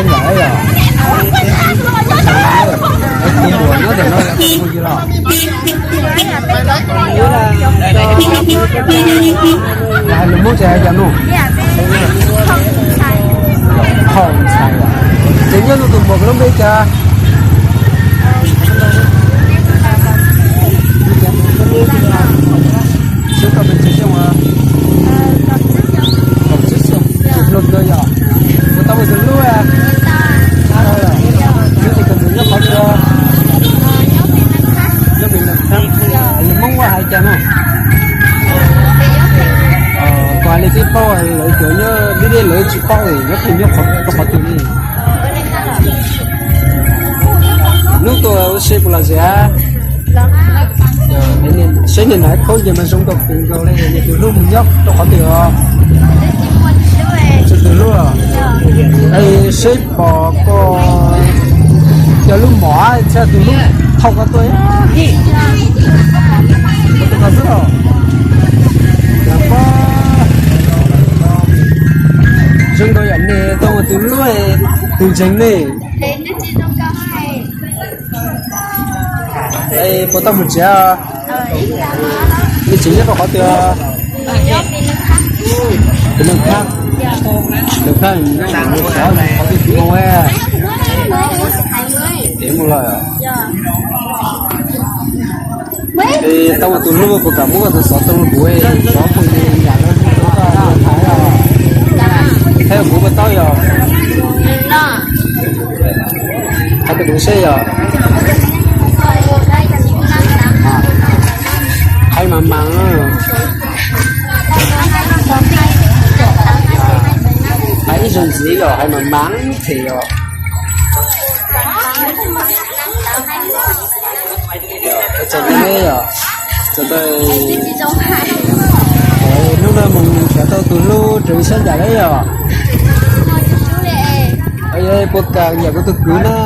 Yog, yog. Tus uas nyob ntawm no yog tus twg los? Hais lus Hmoob ces hais cas no? Hom Ntxhais. Ces nyob tus muam koj lub npe cas? Xyoo koj pes tsawg xyoo? Kaum tsib xyoos. Tus hluas kawg yog? Puas tau muaj tus hlub? Nyob tim koj tus nyob qhov twg? Nyob pem Naj Khab. Lus Hmoob ua hais cas no? Koj hais li peb paub, lawv cov nyob deb deb lawv tsis paub es nyob pem nyob qhov, rau qhov twg ne? Hnub tuaj ua si puas lom zem? Saib niag no khaub ncaws mas zoo nkauj kawg nkaus li, niag tus hlub mus nyob rau qhov twg os? Tsis tus hlub los? Es seb pom koj cov lub mom thiab tus hlub thauj koj tuaj. Tus ko xwb los? Zoo nkauj yam nej tau ua tus hlub, tus ntseeg ne. Es puas tau mus tsev? Nej tsev nyob rau qhov twg? Tus Naj Khab. Tus Naj Khab, qhov twg tus moo? Kev mus lawm. Es tau ua tus hlub puas kam muab koj tus xov tooj rau kuv, cov phooj ywg yam no, thaij kuv puas tau yog? Thaij rau kuv seb yog. Hais mas mas. Hais ib zaug ntxiv yog hais mas mas thiab yog. Txog tau, txog tau. Hnub no mus nrhiav tau tus hlub raws li sab ncaim lawm yog. Puas kam nyiam kuv tus kwv na?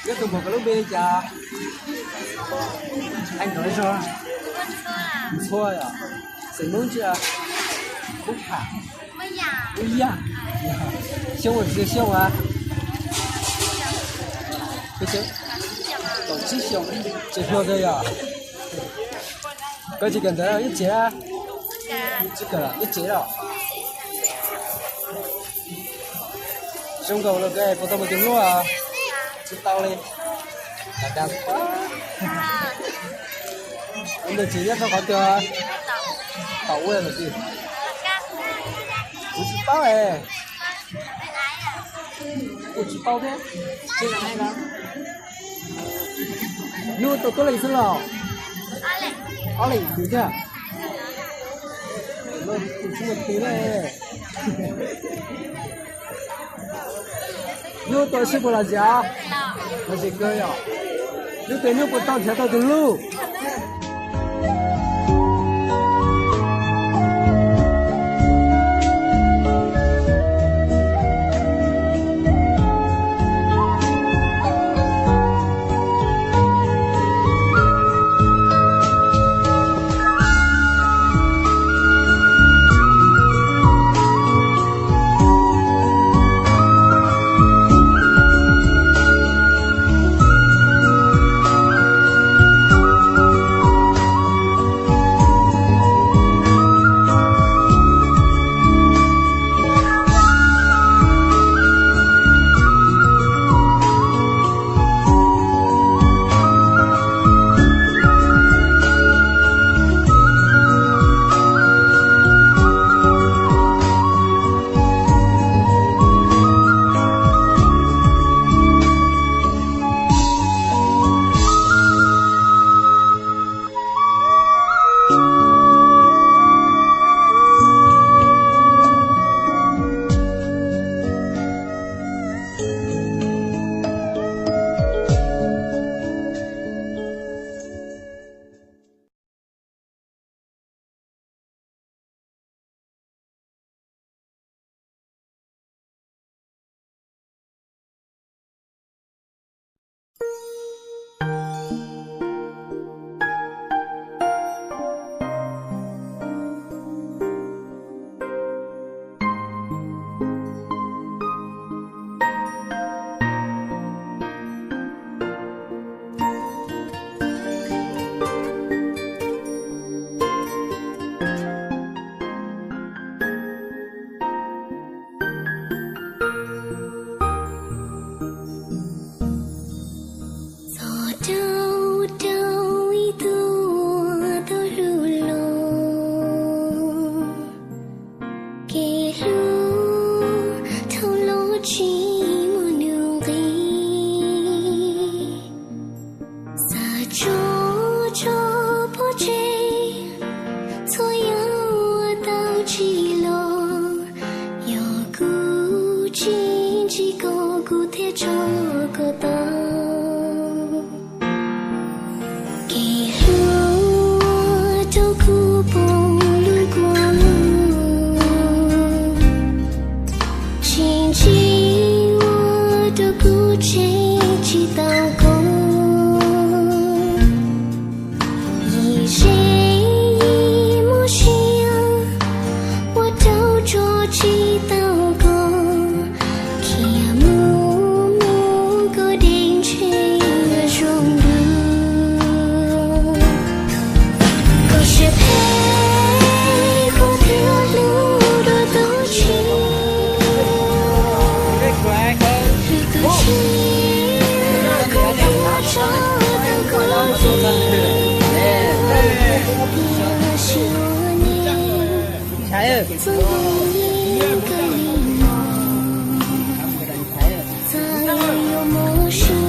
Nyob tus muam koj lub npe li cas? Hais nrov zog. Ntxhua yom? Xeem Hmoob tsi? Hmoob Tham. Hmoob Yaj. Xyoo ua tsi xyoo a? Kaum tsib xyoo. Tseem hluas kawg yom? Koj tsis kawm ntawv ib tsev? Tsis kawm ib tsev los? Zoo nkaus li koj puas tau muaj tus hlub? Tsis tau li. Ntawm tsev nyob rau qhov twg? Tom ua los tsis? Kuv tsis paub es. Kuv tsis paub thiab. Hnub tuaj tuab leeg xwb los? Ob leeg kwv thiab. Tus tsis muaj kwv ne. Hnub tuaj sib puas los zem? Los zem kawg yom. Hnub tuaj hnub puas tau nrhiav tau tus hlub? Kev hlub dhau los tsis muaj nuj nqis, xav tso tso pov tseg, txhua yam ua tau tsis los. Yog kuv tsis ntsib koj kuv thiaj tso koj tau. Kev hlub ua rau kuv poob lub kua muag, tsis ntsib ua rau kuv tseg tsis tau koj. Yim ze yim muaj sia, ua rau tso tsis tau koj, khiav mus mus koj deb ntshe zoo dua. Koj siab phem, koj thiaj hlub dua tus tshiab, hlub tus tshiab, koj thiaj tso tau koj tiag. Yog sib ua ne, txoj hmoo yeej kawg li mog, txawm yuav mob siab